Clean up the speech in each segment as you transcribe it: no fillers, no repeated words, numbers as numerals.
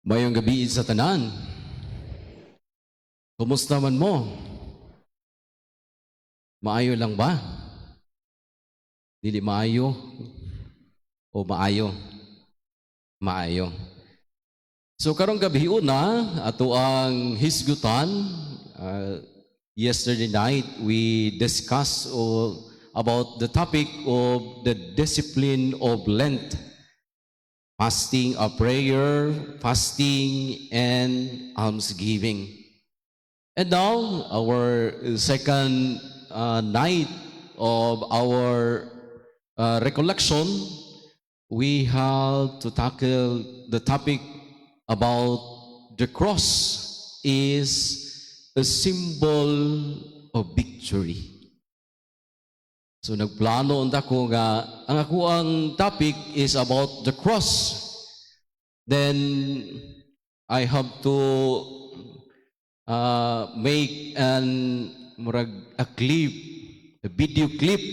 Maayong gabii sa tanan. Kumusta man mo? Maayo lang ba? Dili maayo o maayo? Maayo. So karong gabi una ato ang hisgutan. Yesterday night we discussed about the topic of the discipline of Lent. Fasting, a prayer, fasting, and almsgiving. And now, our second night of our recollection, we have to tackle the topic about the cross is a symbol of victory. So nagplano unta ko nga ang akoang topic is about the cross. Then I have to make an murag a clip, a video clip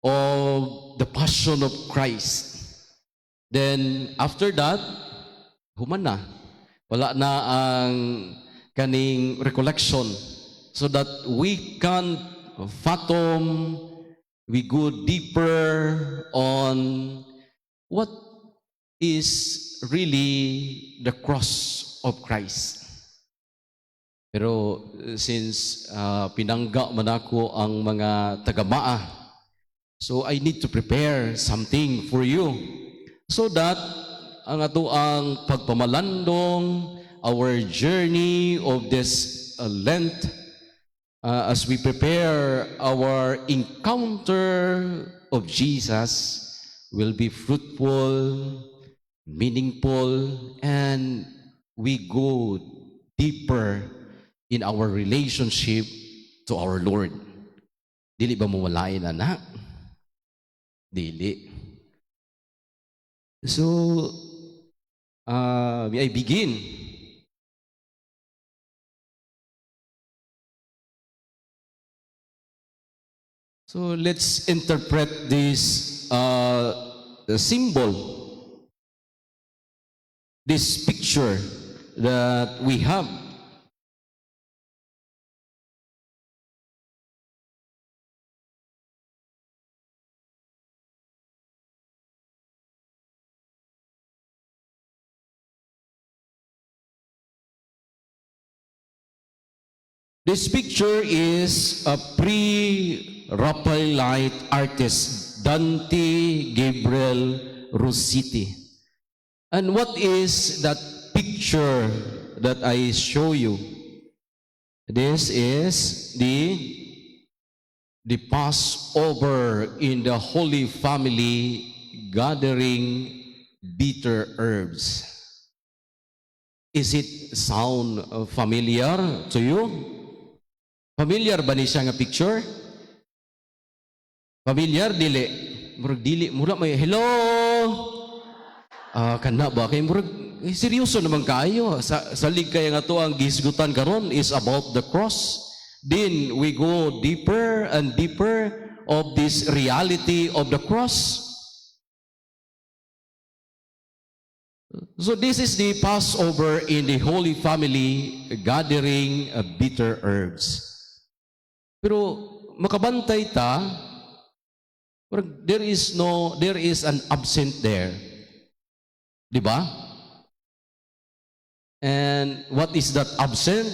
of the Passion of Christ. Then after that, human na. Wala na ang kaning recollection so that we can fathom, we go deeper on what is really the cross of Christ. Pero since pinangga man ako ang mga tagamaa, so I need to prepare something for you so that ang ato ang pagpamalandong, our journey of this Lent, as we prepare our encounter of Jesus, will be fruitful, meaningful, and we go deeper in our relationship to our Lord. Dili ba mo malain, ana? Dili. So, may I begin? So let's interpret this symbol, this picture that we have. This picture is a pre-Raphaelite artist, Dante Gabriel Rossetti. And what is that picture that I show you? This is the Passover in the Holy Family gathering bitter herbs. Is it sound familiar to you? Familiar ba ni siya nga picture? Familiar dili? Murag dili, mura may hello. Ah, kana ba kay murag eh, seryoso naman kaayo. Sa salig kaya nga to ang gihisgutan karon is about the cross. Then we go deeper and deeper of this reality of the cross. So this is the Passover in the Holy Family gathering bitter herbs. Pero makabantay ta, murag there is no there is an absent there. Di ba? And what is that absent?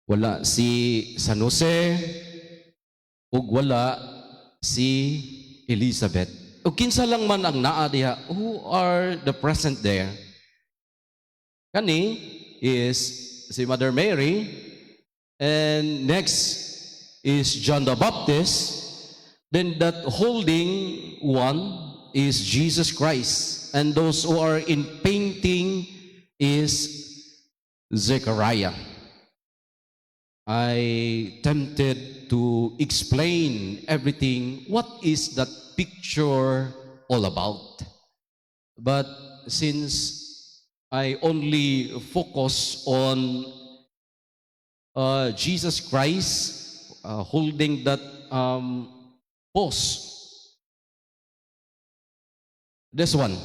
Wala si San Jose ug wala si Elizabeth. O kinsa lang man ang naa diha, who are the present there? Kani is si Mother Mary, and next is John the Baptist. Then that holding one is Jesus Christ, and those who are in painting is Zechariah. I tempted to explain everything. What is that picture all about? But since I only focus on Jesus Christ holding that pose, this one.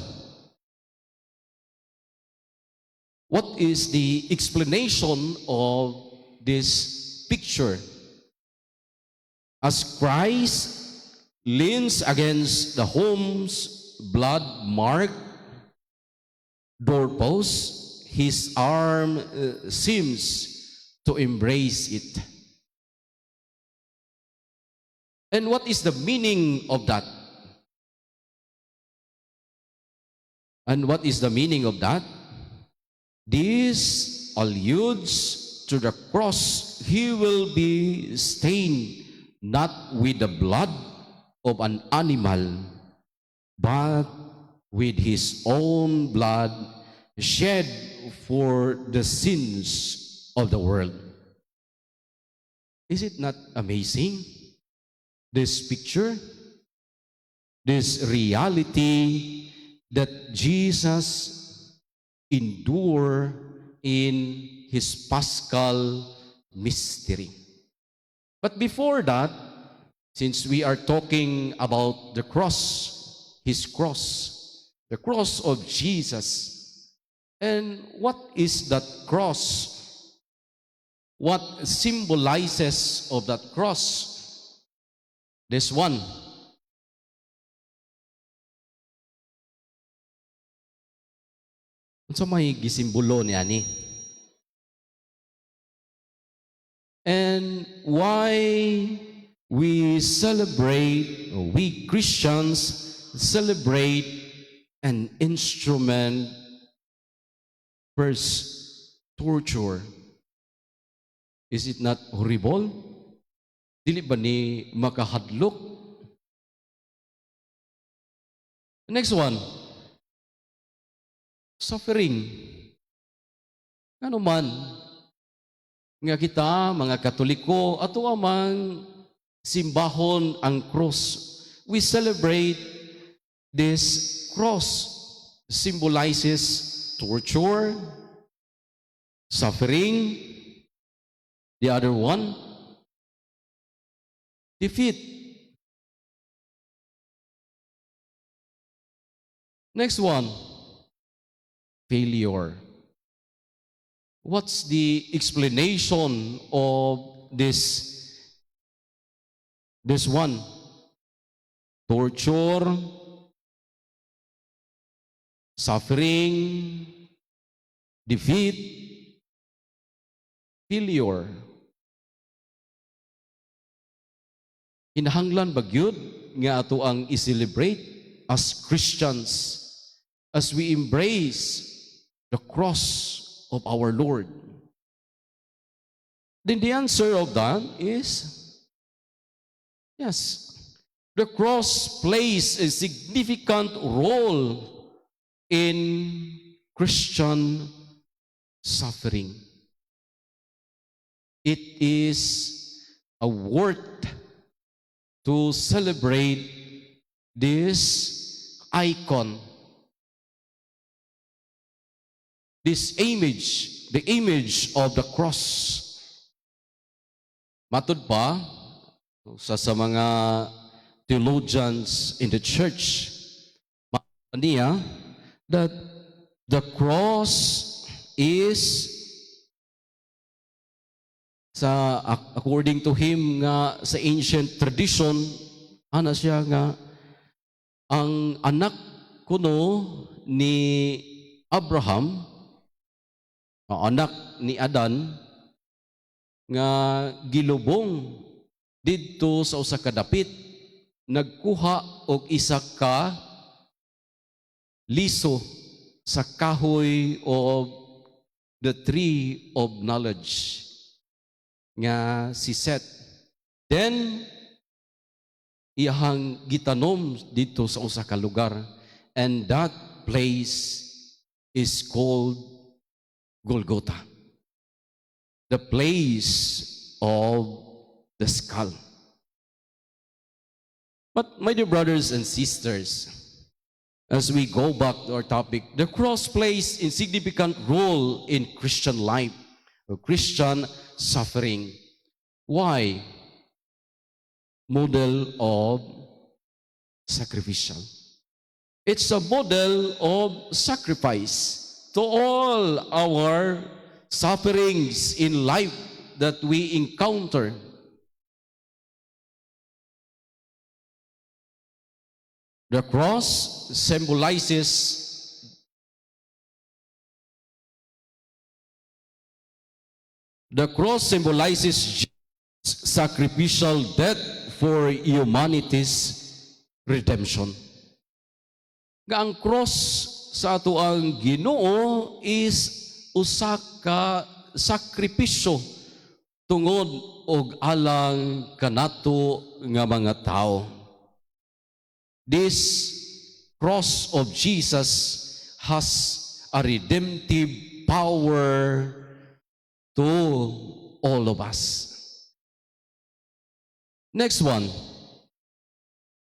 What is the explanation of this picture? As Christ leans against the home's blood-marked doorpost, his arm seems to embrace it. And what is the meaning of that? And what is the meaning of that? This alludes to the cross. He will be stained not with the blood of an animal, but with his own blood shed for the sins of the world. Is it not amazing? This picture, this reality that Jesus endure in his Paschal mystery. But before that, since we are talking about the cross, his cross, the cross of Jesus, and what is that cross? What symbolizes of that cross? This one. Unsa may gisimbolo niani? And why we celebrate, we Christians celebrate an instrument, first, torture. Is it not horrible? Dili ba ni makahadlok? Next one, suffering. Ano man, nga kita, mga Katoliko, ato amang simbahon ang cross. We celebrate this cross symbolizes torture, suffering. The other one, defeat. Next one, failure. What's the explanation of this one? Torture, suffering, defeat, failure. Kinahanglan ba gyud nga ato ang i-celebrate as Christians as we embrace the cross of our Lord? Then the answer of that is yes. The cross plays a significant role in Christian suffering. It is a worth to celebrate this icon, this image, the image of the cross. Matud pa sa mga theologians in the church, niya that the cross is sa, according to him nga sa ancient tradition, ana siya nga ang anak kuno ni Abraham, ang anak ni Adan nga gilubong didto sa usa ka dapit, nagkuha og isa ka liso sa kahoy of the tree of knowledge nga si Seth. Then iyahang gitanom dito sa usa ka lugar, and that place is called Golgotha, the place of the skull. But my dear brothers and sisters, as we go back to our topic, the cross plays a significant role in Christian life, or Christian suffering. Why? Model of sacrificial. It's a model of sacrifice. to all our sufferings in life that we encounter. The cross symbolizes Jesus' sacrificial death for humanity's redemption. Nga ang cross sa atoang Ginoo is usa ka sakripisyo tungod og alang kanato nga mga tao. This cross of Jesus has a redemptive power to all of us. Next one.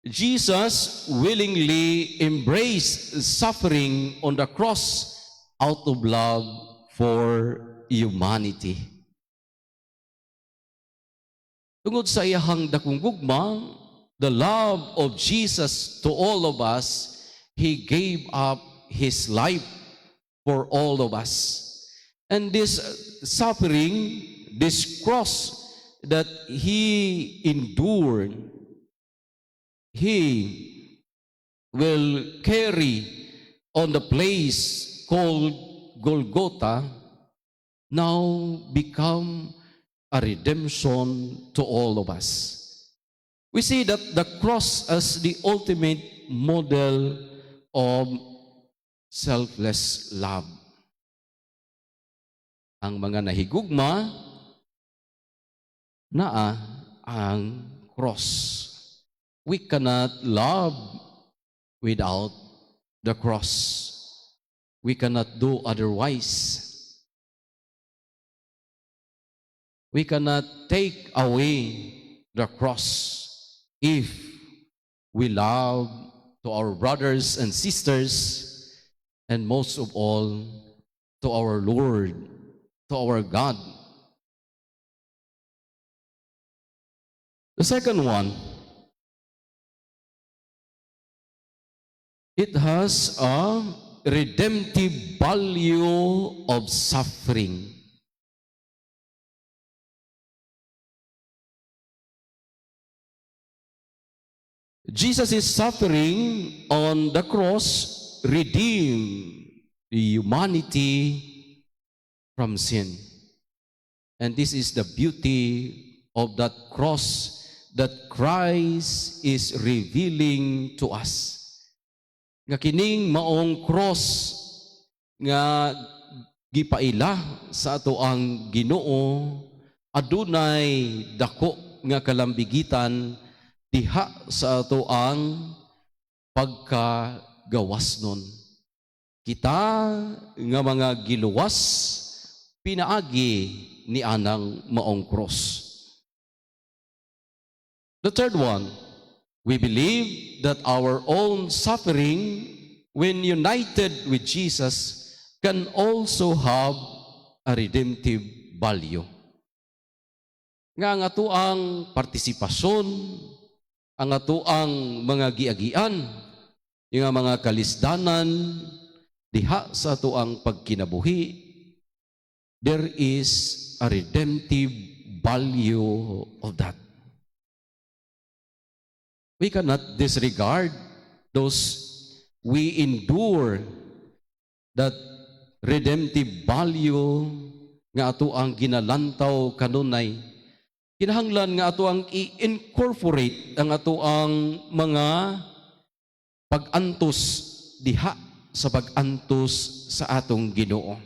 Jesus willingly embraced suffering on the cross out of love for humanity. Tungod sa iyahang dakong gugma, the love of Jesus to all of us, He gave up His life for all of us. And this suffering, this cross that He endured, He will carry on the place called Golgotha, now become a redemption to all of us. We see that the cross as the ultimate model of selfless love. Ang mga nahigugma, naa ang cross. We cannot love without the cross. We cannot do otherwise. We cannot take away the cross if we love to our brothers and sisters and, most of all, to our Lord, to our God. The second one, it has a redemptive value of suffering. Jesus is suffering on the cross redeem the humanity from sin. And this is the beauty of that cross that Christ is revealing to us. Nga kining maong cross nga gipaila sa atoang Ginoo adunay dako nga kalambigitan diha sa atoang pagkagawasnon. Kita nga mga giluwas pinaagi ni anang maong cross. The third one, we believe that our own suffering, when united with Jesus, can also have a redemptive value. Nga ang atoang partisipasyon, ang atoang mga giagian, yung mga kalisdanan, diha sa atoang pagkinabuhi, there is a redemptive value of that. We cannot disregard those we endure, that redemptive value nga atoang ginalantaw kanunay. Kinahanglan nga atoang i-incorporate ang atoang mga pag-antos diha sa pag-antos sa atong Ginoo.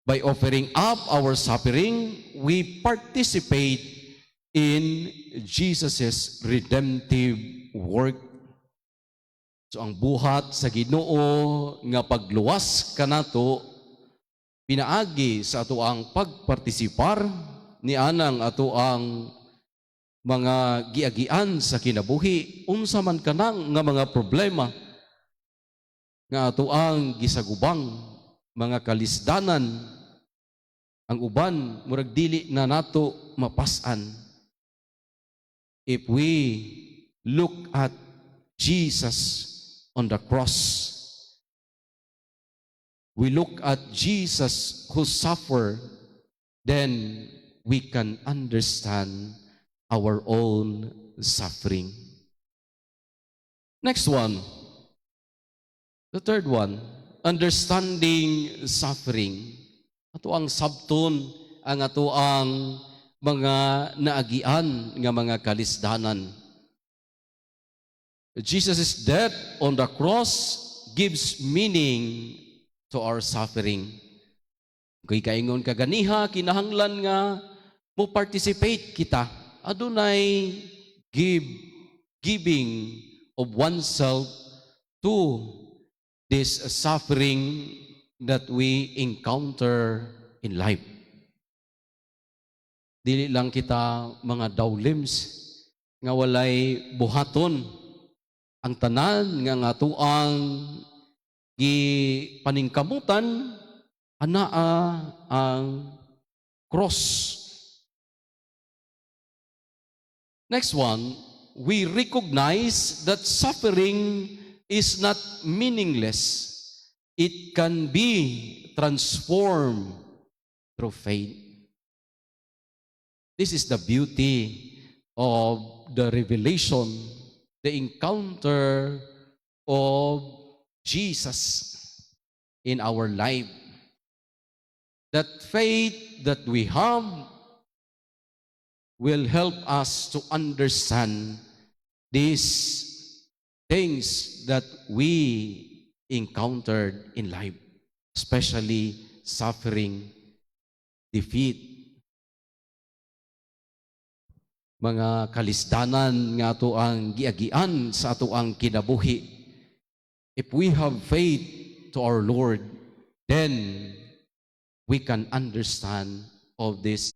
By offering up our suffering, we participate in Jesus' redemptive work. So ang buhat sa Ginoo nga pagluwas kanato pinaagi sa atoang pagpartisipar ni anang atoang mga giagian sa kinabuhi, unsa man kanang nga mga problema nga atoang gisagubang, mga kalisdanan, ang uban murag dili na nato mapas-an. If we look at Jesus on the cross, We look at Jesus who suffered, then we can understand our own suffering. Next one. The third one, understanding suffering. Ato ang sabton ang ato ang mga naagian nga mga kalisdanan. Jesus' death on the cross gives meaning to our suffering. Kay kaingon kaganiha, kinahanglan nga mo participate kita. Adunay giving of oneself to this suffering that we encounter in life. Dili lang kita mga dawlims nga walay buhaton. Ang tanan nga nga atuang gipaningkamutan anaa ang cross. Next one, we recognize that suffering is not meaningless. It can be transformed through faith. This is the beauty of the revelation, the encounter of Jesus in our life. That faith that we have will help us to understand these things that we encountered in life, especially suffering, defeat, mga kalisdanan nga ato ang giagian sa ato ang kinabuhi. If we have faith to our Lord, then we can understand of this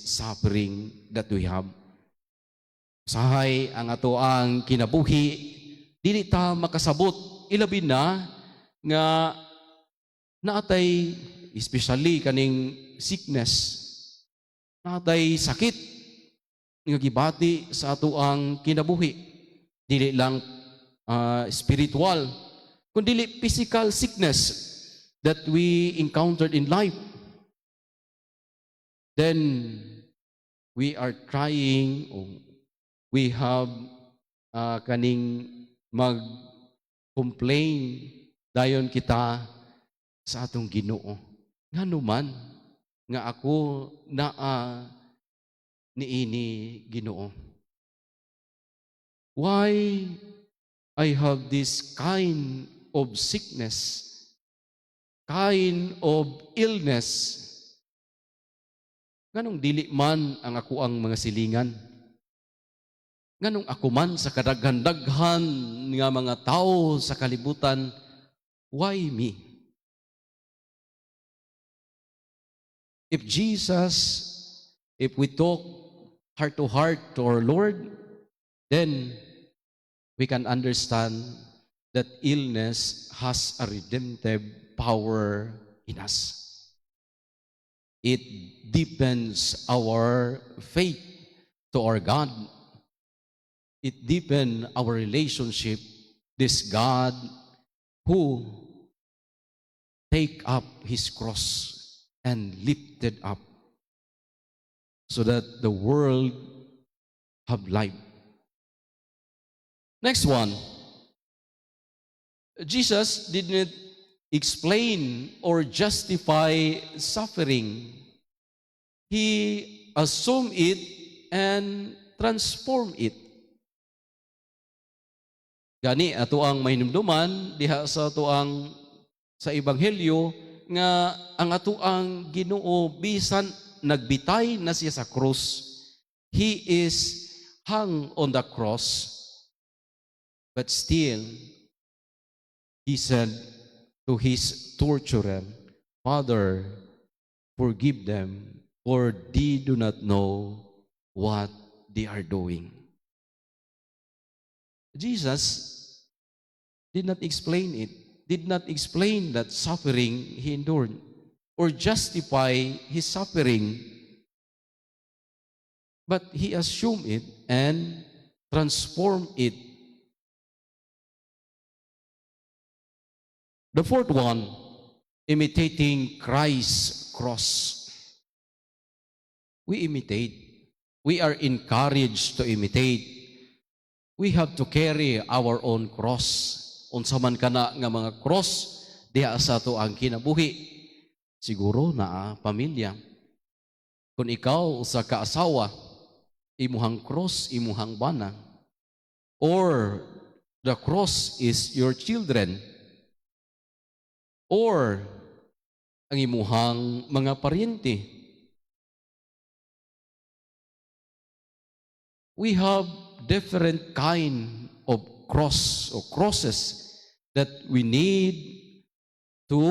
suffering that we have. Usahay ang ato ang kinabuhi, dili ta makasabot, ilabi na nga naatay, especially kaning sickness, naatay sakit nga gibati sa ato ang kinabuhi. Dili lang spiritual, kundi physical sickness that we encountered in life. Then we are trying or we have kaning mag-complain dayon kita sa atong Ginoo. Ngano man nga ako naa niini, Ginoo? Why I have this kind of sickness, kind of illness? Nganong dili man ang ako ang mga silingan? Nganong ako man sa kadaghan-daghan nga mga tao sa kalibutan, why me? If Jesus, if we talk heart to heart to our Lord, then we can understand that illness has a redemptive power in us. It deepens our faith to our God. It deepens our relationship this God who take up his cross and lifted up so that the world have life. Next one. Jesus didn't explain or justify suffering. He assumed it and transformed it. Gani ato ang mahinumduman diha sa ato ang sa ebanghelyo nga ang ato ang Ginoo, bisan nagbitay na siya sa krus, he is hung on the cross, but still he said to his torturer, "Father, forgive them, for they do not know what they are doing." Jesus did not explain it, did not explain that suffering he endured or justify his suffering, but he assumed it and transformed it. The fourth one, imitating Christ's cross. We imitate. We are encouraged to imitate. We have to carry our own cross. Unsa man kana nga mga cross diha sa atoang kinabuhi. Siguro naa pamilya. Kung ikaw usa ka asawa, imuhang cross, imuhang bana. Or the cross is your children. Or ang imuhang mga paryente. We have different kind of cross or crosses that we need to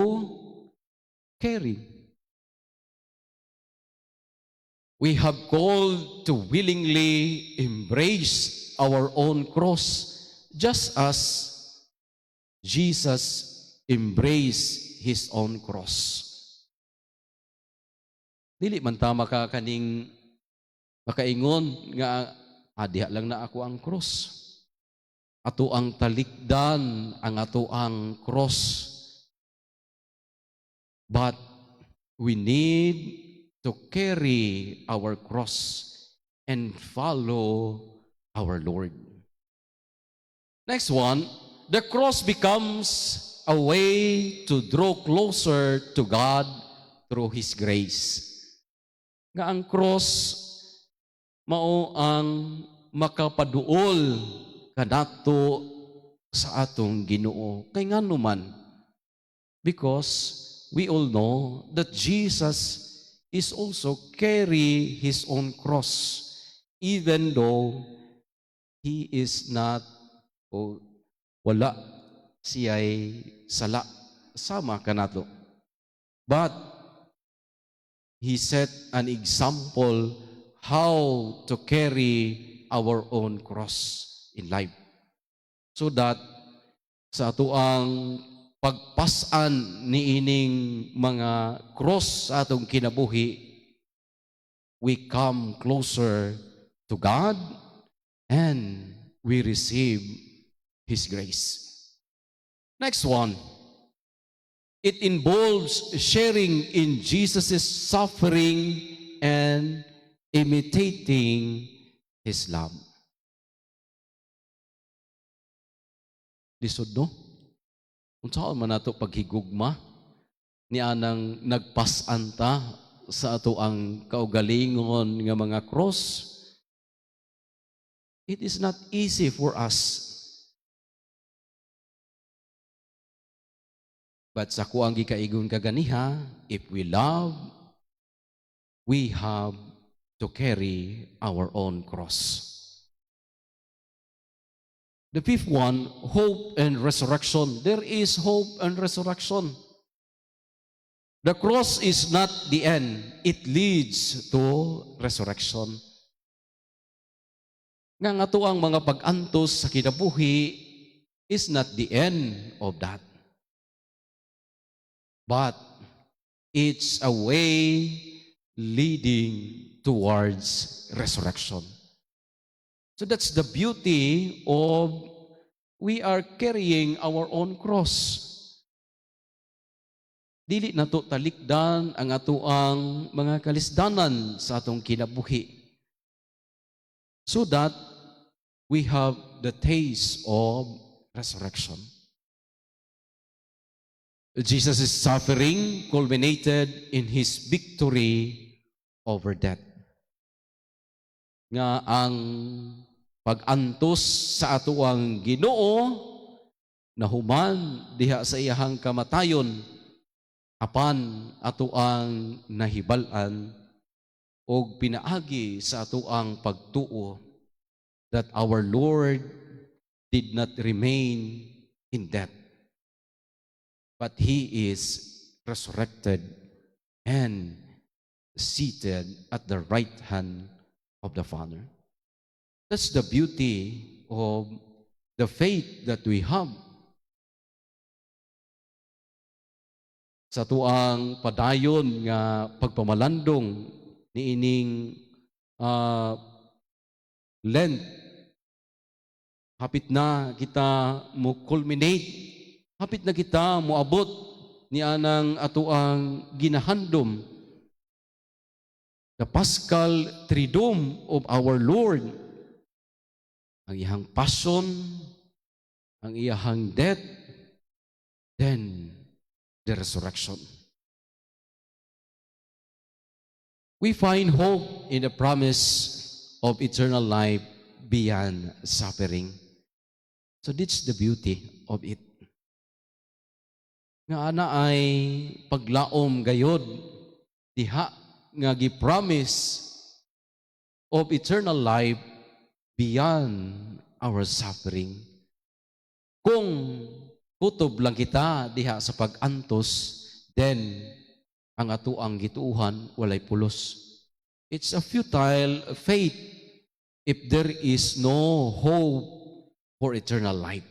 carry. We have called to willingly embrace our own cross, just as Jesus embraced his own cross. Dili man ta maka kaning makaingon nga diha lang na ako ang cross. Ato ang talikdan ang ato ang cross. But we need to carry our cross and follow our Lord. Next one, the cross becomes a way to draw closer to God through His grace. Nga ang cross mao ang makapaduol kanato sa atong Ginoo. Kay ngano man? Because we all know that Jesus is also carry his own cross, even though he is not o wala siya'y sala sama kanato. But he set an example how to carry our own cross in life. So that sa atoang pagpasan niining mga cross sa atong kinabuhi, we come closer to God and we receive His grace. Next one, it involves sharing in Jesus' suffering and imitating His love. Lisod, no? Unsaon man nato paghigugma ni anang nagpas-an ta sa atoang kaugalingon nga mga cross? It is not easy for us. But sa kuang gikaigon kaganiha, if we love, we have to carry our own cross. The fifth one, hope and resurrection. There is hope and resurrection. The cross is not the end. It leads to resurrection. Nga nga ang mga pag-antos sa kinabuhi is not the end of that. But it's a way leading towards resurrection. So that's the beauty of we are carrying our own cross. Dili nato talikdan ang atoang mga kalisdanan sa atong kinabuhi. So that we have the taste of resurrection. Jesus' suffering culminated in his victory over death. Nga ang pag-antos sa atoang Ginoo nahuman diha sa iyahang kamatayon, apan atoang nahibal-an og pinaagi sa atoang pagtuo that our Lord did not remain in death, but He is resurrected and seated at the right hand of the Father. That's the beauty of the faith that we have. Sa atoang padayon nga pagpamalandong niining Lent, hapit na kita mo culminate Hapit na kita moabot ni anang atoang ginahandom, the Paschal Triduum of our Lord. Ang iyang passion, ang iyang death, then the resurrection. We find hope in the promise of eternal life beyond suffering. So that's the beauty of it. Nga ana ay paglaom gayod diha nga gi-promise of eternal life beyond our suffering. Kung kutob lang kita diha sa pag-antos, then ang atoang gituuhan walay pulos. It's a futile faith if there is no hope for eternal life.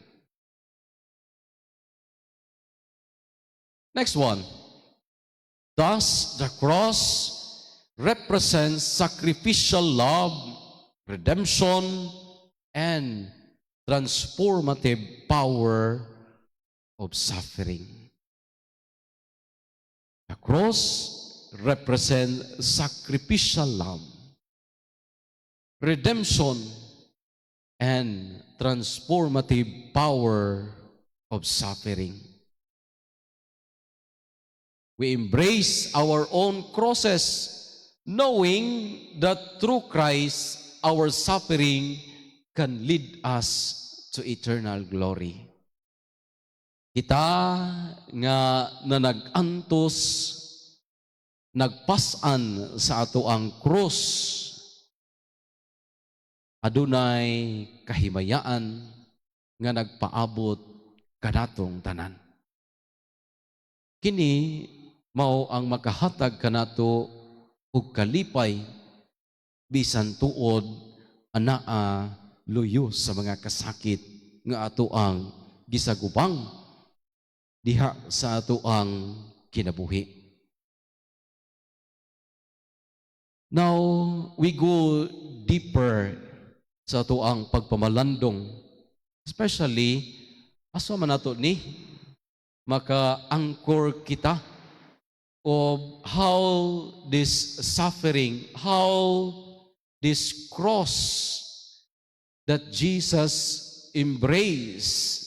Next one. Thus, the cross represents sacrificial love, redemption, and transformative power of suffering. The cross represents sacrificial love, redemption, and transformative power of suffering. We embrace our own crosses, knowing that through Christ, our suffering can lead us to eternal glory. Kita nga nanag-antos, nagpasan sa atoang krus, adunay kahimayaan nga nagpaabot kanatong tanan. Kini mao ang makahatag kanato og kalipay bisan tuod anaa luyo sa mga kasakit nga atoang gisagubang diha sa atoang kinabuhi. Now, we go deeper sa atoang pagpamalandong. Especially, asa man nato ni maka-anchor kita of how this suffering, how this cross that Jesus embraced,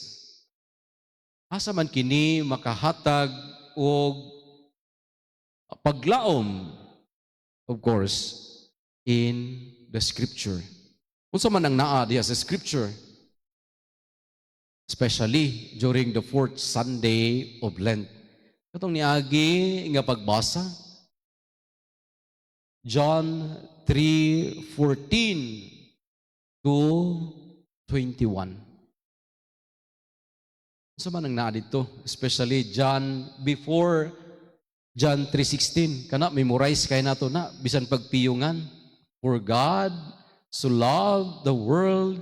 asa man kini makahatag og paglaom? Of course, in the Scripture. Unsa man ang naa diha sa Scripture, especially during the fourth Sunday of Lent, katong niagi nga pagbasa, John 3:14 to 21. Unsa man ang naa dito? Especially John, before John 3:16, kana memorize kay nato na bisan pagpiyungan. "For God so loved the world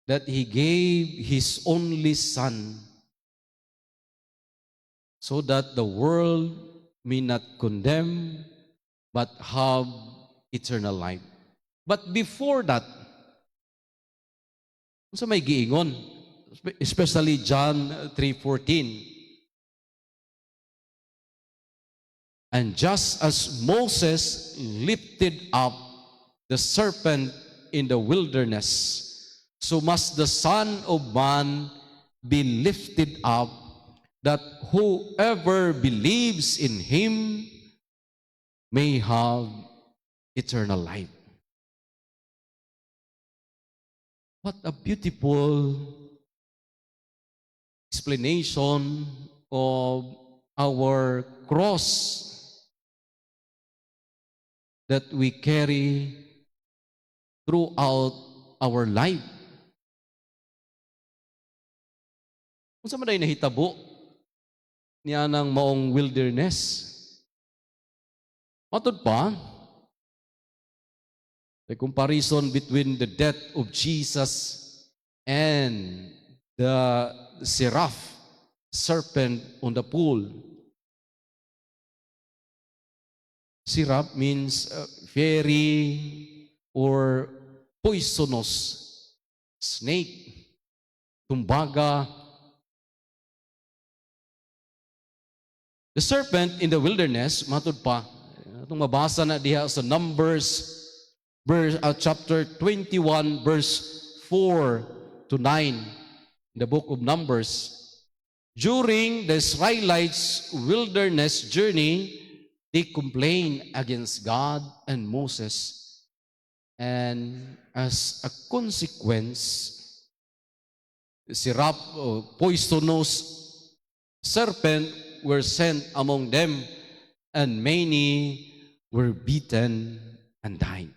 that he gave his only son, so that the world may not condemn but have eternal life." But before that, unsa may giingon? Especially John 3:14. "And just as Moses lifted up the serpent in the wilderness, so must the Son of Man be lifted up, that whoever believes in him may have eternal life." What a beautiful explanation of our cross that we carry throughout our life. Unsa man day nahitabo niya ng maong wilderness? Matud pa, the comparison between the death of Jesus and the seraph, serpent on the pool. Seraph means fiery or poisonous snake, tumbaga. The serpent in the wilderness, matud pa, atong mabasa na diha sa Numbers chapter 21 verse 4 to 9 in the book of Numbers. During the Israelites' wilderness journey, they complained against God and Moses. And as a consequence, serap, poisonous serpent were sent among them, and many were bitten and died.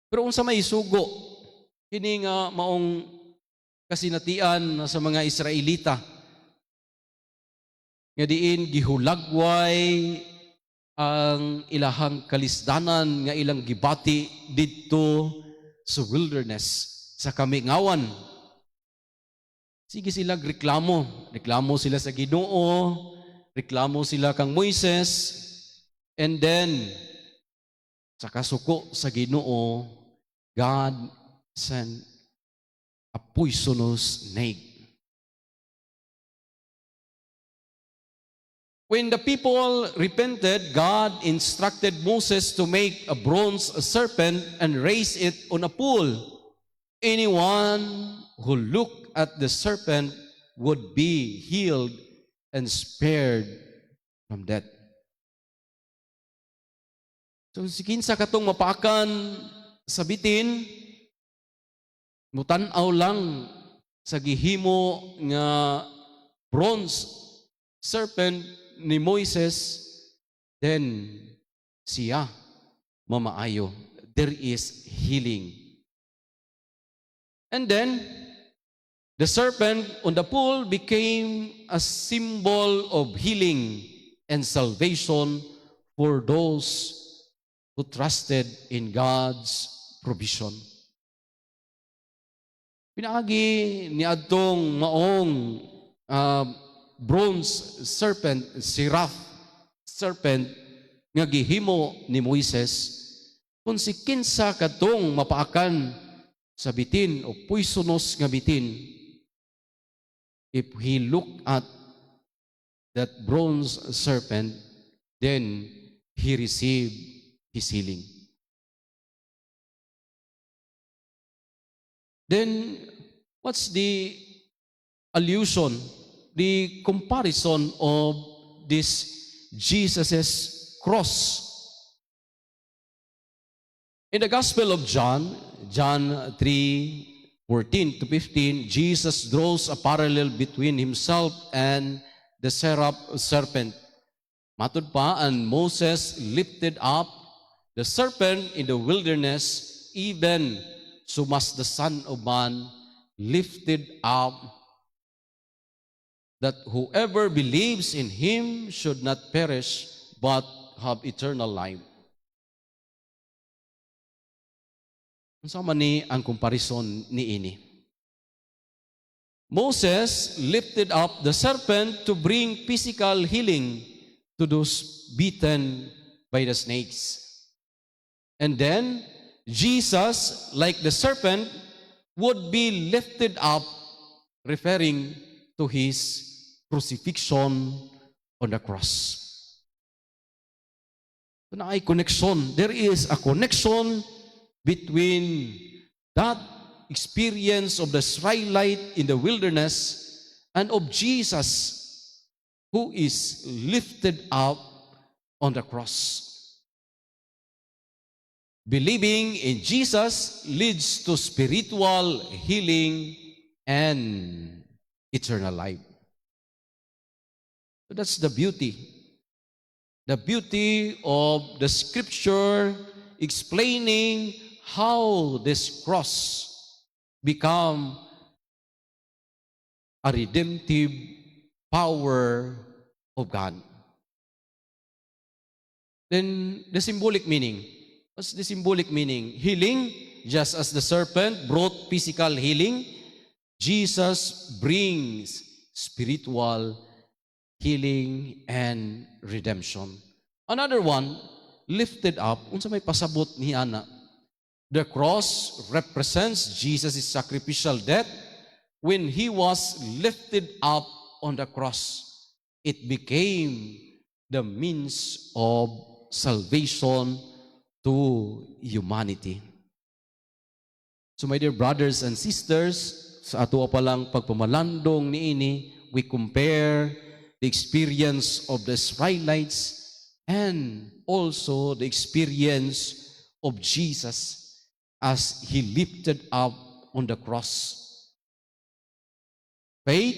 Pero unsa may sugo kini nga maong kasinatian sa mga Israelita nga diin gihulagway ang ilahang kalisdanan nga ilang gibati didto sa wilderness, sa kamingawan? Sige sila reklamo, reklamo sila sa Ginoo, reklamo sila kang Moises, and then sa kasuko sa Ginoo, God sent a poisonous snake. When the people repented, God instructed Moses to make a bronze serpent and raise it on a pole. Anyone who looked at the serpent would be healed and spared from death. So si kinsa katong mapakan sa bitin, mutan-aw lang sa gihimo nga bronze serpent ni Moises, then siya mamaayo. There is healing. And then, the serpent on the pole became a symbol of healing and salvation for those who trusted in God's provision. Pinaagi ni adtong maong bronze serpent, seraph serpent nga gihimo ni Moises, kung si kinsa kadtong mapaakan sa bitin o poisonous nga bitin, if he looked at that bronze serpent, then he received his healing. Then, what's the allusion, the comparison of this Jesus' cross? In the Gospel of John, John 3:14 to 15, Jesus draws a parallel between himself and the seraph serpent. Matud pa, "And Moses lifted up the serpent in the wilderness, even so must the Son of Man lifted up, that whoever believes in him should not perish, but have eternal life." Unsa man ni ang comparison niini? Moses lifted up the serpent to bring physical healing to those bitten by the snakes. And then Jesus, like the serpent, would be lifted up, referring to his crucifixion on the cross. So naay connection. There is a connection between that experience of the Israelite in the wilderness and of Jesus, who is lifted up on the cross. Believing in Jesus leads to spiritual healing and eternal life. So that's the beauty. The beauty of the scripture explaining how this cross become a redemptive power of God. Then the symbolic meaning. What's the symbolic meaning? Healing, just as the serpent brought physical healing, Jesus brings spiritual healing and redemption. Another one, lifted up, unsa may pasabot ni ana? The cross represents Jesus' sacrificial death when he was lifted up on the cross. It became the means of salvation to humanity. So, my dear brothers and sisters, sa ato pa lang pagpamalandong niini, we compare the experience of the Israelites and also the experience of Jesus as he lifted up on the cross. Faith,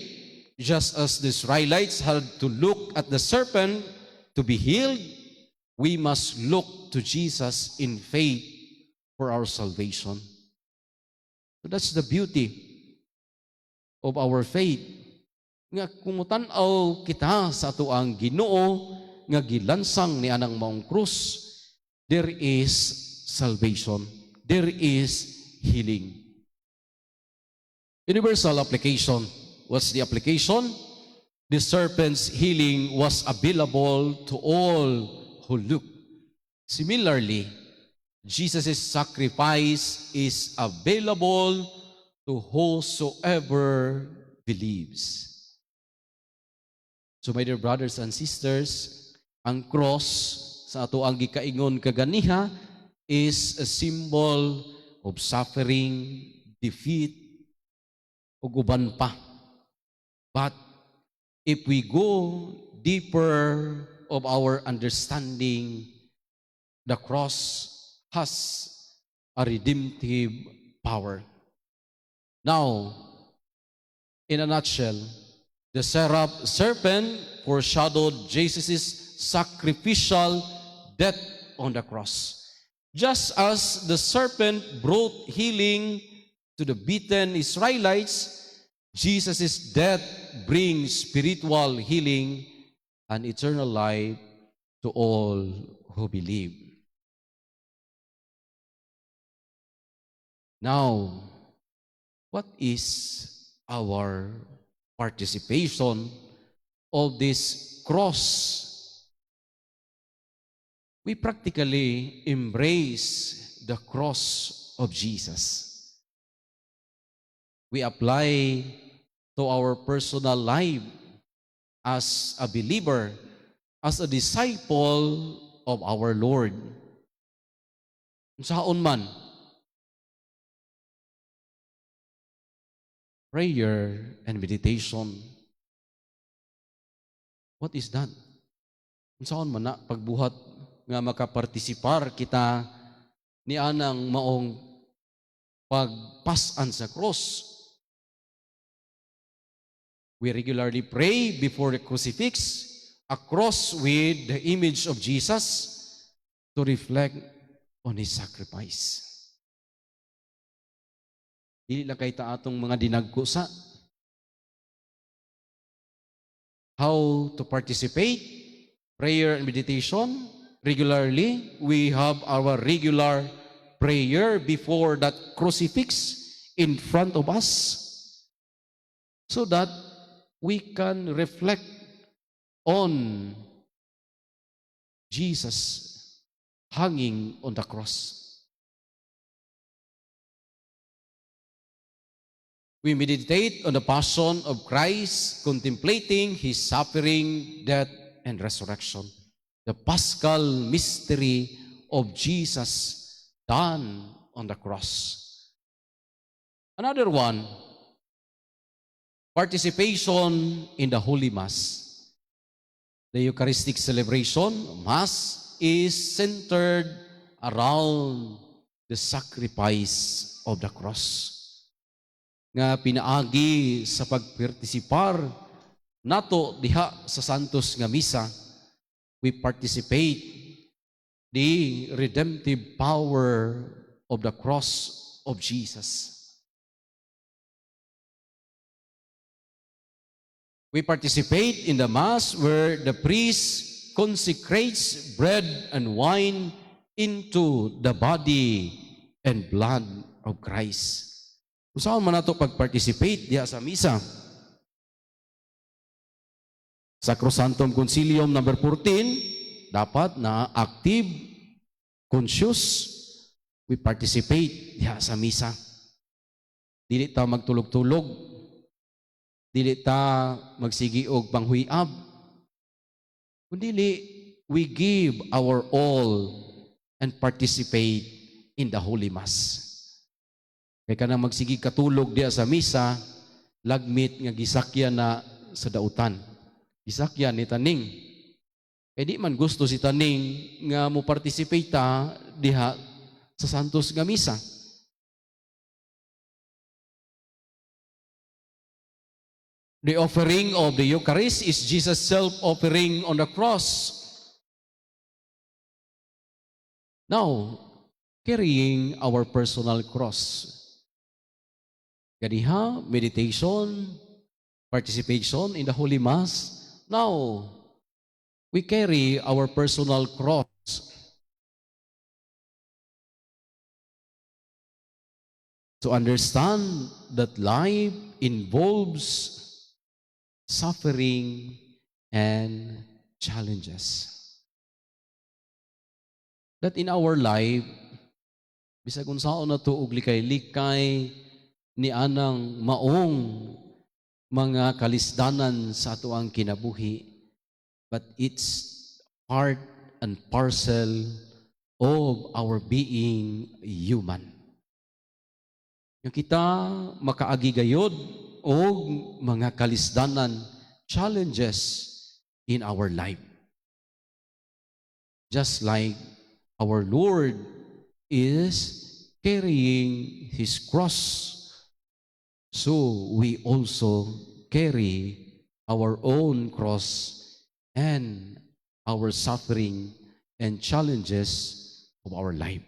just as the Israelites had to look at the serpent to be healed, we must look to Jesus in faith for our salvation. So that's the beauty of our faith. Nga kung mutan-aw kita sa atoang Ginoo nga gilansang ni anang maong krus, there is salvation. There is healing. Universal application. What's the application? The serpent's healing was available to all who look. Similarly, Jesus' sacrifice is available to whosoever believes. So, my dear brothers and sisters, ang cross sa ato ang gikaingon kaganiha is a symbol of suffering, defeat, ug uban pa. But if we go deeper of our understanding, the cross has a redemptive power. Now, in a nutshell, the seraph serpent foreshadowed Jesus' sacrificial death on the cross. Just as the serpent brought healing to the beaten Israelites, Jesus' death brings spiritual healing and eternal life to all who believe. Now, what is our participation of this cross? We practically embrace the cross of Jesus. We apply to our personal life as a believer, as a disciple of our Lord. Unsaon man? Prayer and meditation. What is that? Unsaon man na pagbuhat nga makapartisipar kita ni anang maong pagpasan sa cross? We regularly pray before the crucifix, a cross with the image of Jesus, to reflect on His sacrifice. Dili lang kay ta atong mga dinagko sa how to participate, prayer and meditation regularly. We have our regular prayer before that crucifix in front of us so that we can reflect on Jesus hanging on the cross. We meditate on the passion of Christ, contemplating His suffering, death, and resurrection. The Paschal mystery of Jesus done on the cross. Another one, participation in the Holy Mass. The Eucharistic celebration, Mass, is centered around the sacrifice of the cross. Nga pinaagi sa pagpartisipar nato diha sa Santos nga Misa, we participate the redemptive power of the cross of Jesus. We participate in the Mass where the priest consecrates bread and wine into the body and blood of Christ. Unsaon man nato pag-participate diha sa misa? Sacrosanctum Concilium number 14, dapat na active, conscious, we participate diha sa misa. Dili ta magtulog-tulog. Dili ta magsigi og panghuy-ab. Kundi we give our all and participate in the Holy Mass. Kay kanang magsige katulog diya sa misa, lagmit nga gisakyan na sa dautan. Gisakyan ni Taning. Kay di man gusto si Taning nga mo participate ta diha sa Santos nga misa. The offering of the Eucharist is Jesus' self-offering on the cross. Now, carrying our personal cross. Ganiha, meditation, participation in the Holy Mass. Now, we carry our personal cross. To understand that life involves suffering and challenges. That in our life, bisag unsaon na to og likay-likay ni anang maong mga kalisdanan sa atoang kinabuhi, but it's part and parcel of our being human. Nga kita makaagi gayod og mga kalisdanan, challenges in our life. Just like our Lord is carrying His cross, so we also carry our own cross and our suffering and challenges of our life.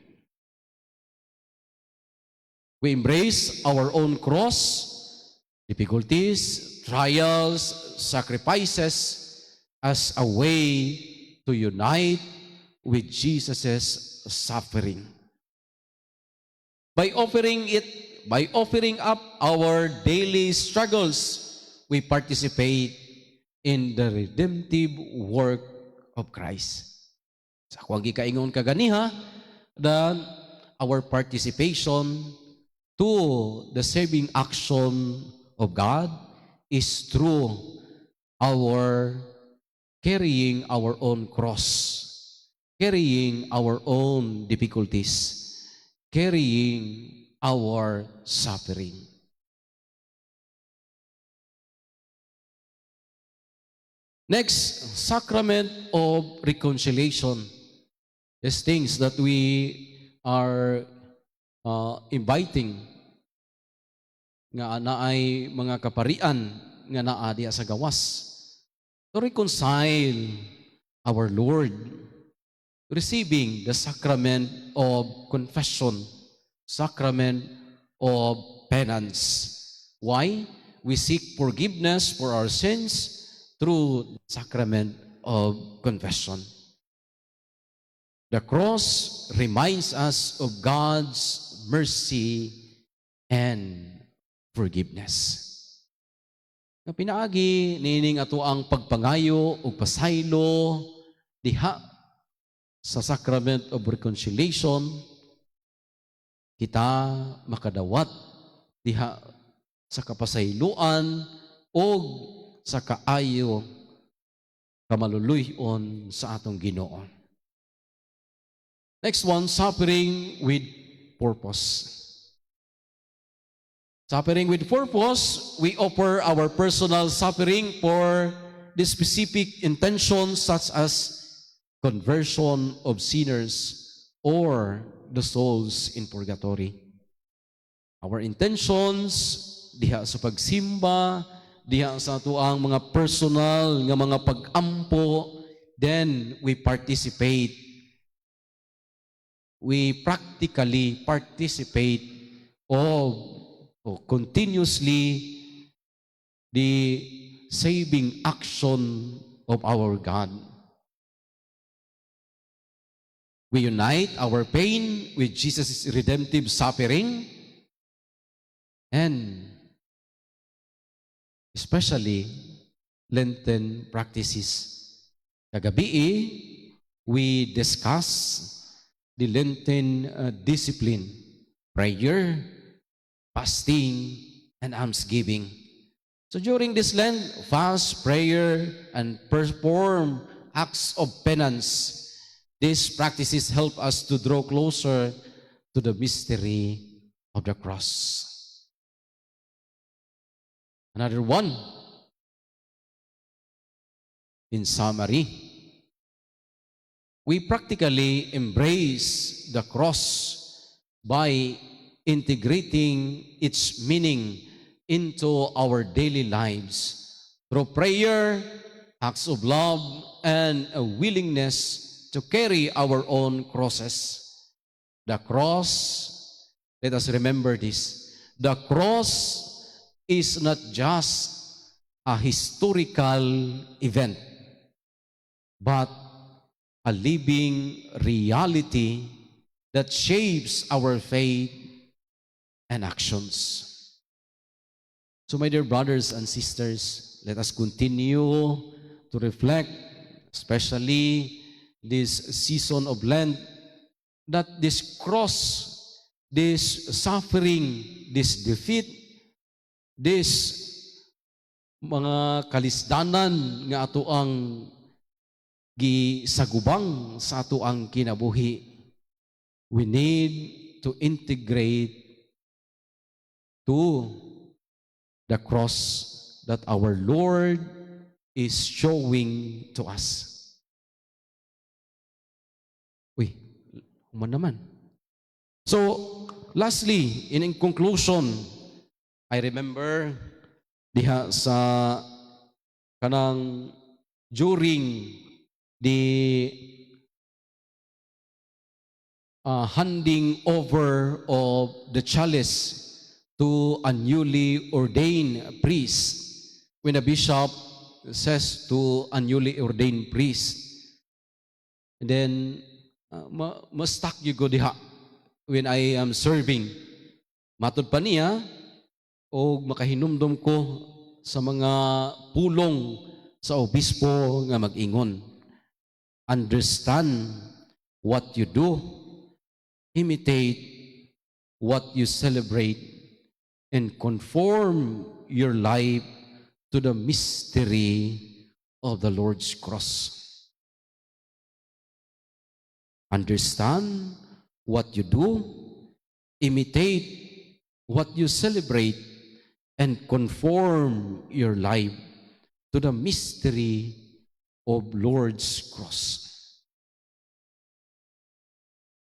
We embrace our own cross, difficulties, trials, sacrifices as a way to unite with Jesus' suffering. By offering up our daily struggles, we participate in the redemptive work of Christ. Sa akong gikaingon kaganiha, that our participation to the saving action of God is through our carrying our own cross, carrying our own difficulties, carrying our suffering. Next, sacrament of reconciliation. These things that we are inviting nga naay mga kaparian nga naa diha sa gawas to reconcile our Lord, receiving the sacrament of confession, sacrament of penance. Why? We seek forgiveness for our sins through the sacrament of confession. The cross reminds us of God's mercy and forgiveness. Nga pinaagi niining atoang pagpangayo ug pasaylo diha sa sacrament of reconciliation, kita makadawat diha sa kapasayloan og sa kaayo kamaluluy-on sa atong Ginoo. Next one, suffering with purpose. Suffering with purpose, we offer our personal suffering for the specific intentions such as conversion of sinners or the souls in purgatory. Our intentions diha sa pagsimba, diha sa atoang mga personal nga mga pag-ampo, then we participate. We practically participate of or continuously the saving action of our God. We unite our pain with Jesus' redemptive suffering and especially Lenten practices. Kagabi, we discuss the Lenten discipline, prayer, fasting, and almsgiving. So during this Lent, fast, prayer, and perform acts of penance. These practices help us to draw closer to the mystery of the cross. Another one. In summary, we practically embrace the cross by integrating its meaning into our daily lives through prayer, acts of love, and a willingness to carry our own crosses. The cross, let us remember this, the cross is not just a historical event, but a living reality that shapes our faith and actions. So, my dear brothers and sisters, let us continue to reflect, especially this season of Lent, that this cross, this suffering, this defeat, this mga kalisdanan nga atoang gisagubang sa atoang kinabuhi, we need to integrate to the cross that our Lord is showing to us. Uy, human naman. So, lastly, in conclusion, I remember diha sa kanang during the handing over of the chalice to a newly ordained priest, when the bishop says to a newly ordained priest, and then ma-stuck gyud ko diha when I am serving. Matod pa niya, o makahinumdum ko sa mga pulong sa obispo nga mag-ingon, "Understand what you do, imitate what you celebrate, and conform your life to the mystery of the Lord's cross." Understand what you do, imitate what you celebrate, and conform your life to the mystery of Lord's cross.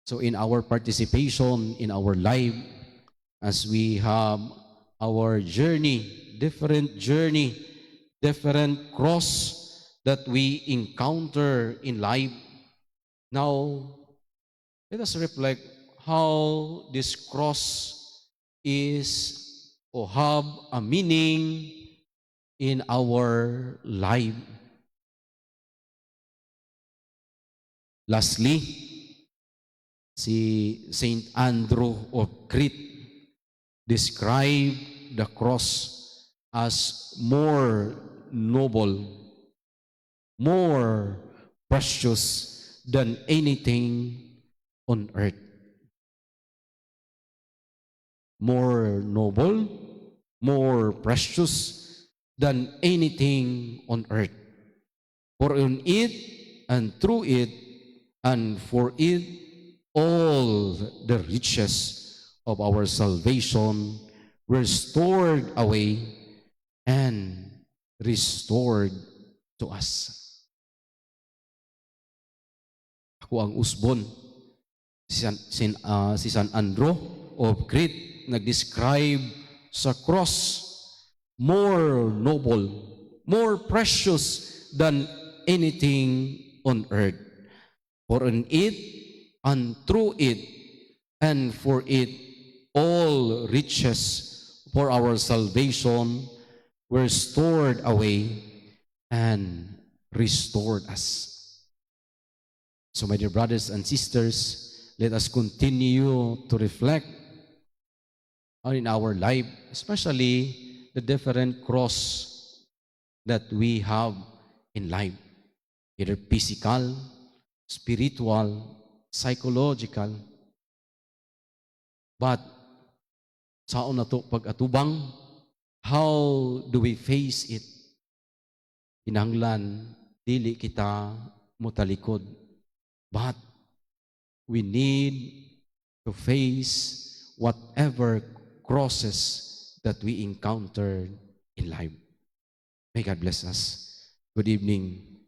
So in our participation in our life, as we have our journey, different journey, different cross that we encounter in life, now let us reflect how this cross is or have a meaning in our life. Lastly, si Saint Andrew of Crete described the cross as more noble, more precious than anything on earth. More noble, more precious than anything on earth. For in it and through it and for it all the riches of our salvation were stored away and restored to us. Akoang usbon, si San Andrew of Crete nag-describe sa cross more noble, more precious than anything on earth. For in it and through it and for it all riches for our salvation were stored away and restored us. So, my dear brothers and sisters, let us continue to reflect on in our life, especially the different cross that we have in life, either physical, spiritual, psychological. But unsaon nato pag-atubang, how do we face it? Kinahanglan dili kita Mutalikod. But we need to face whatever crosses that we encounter in life. May God bless us. Good evening.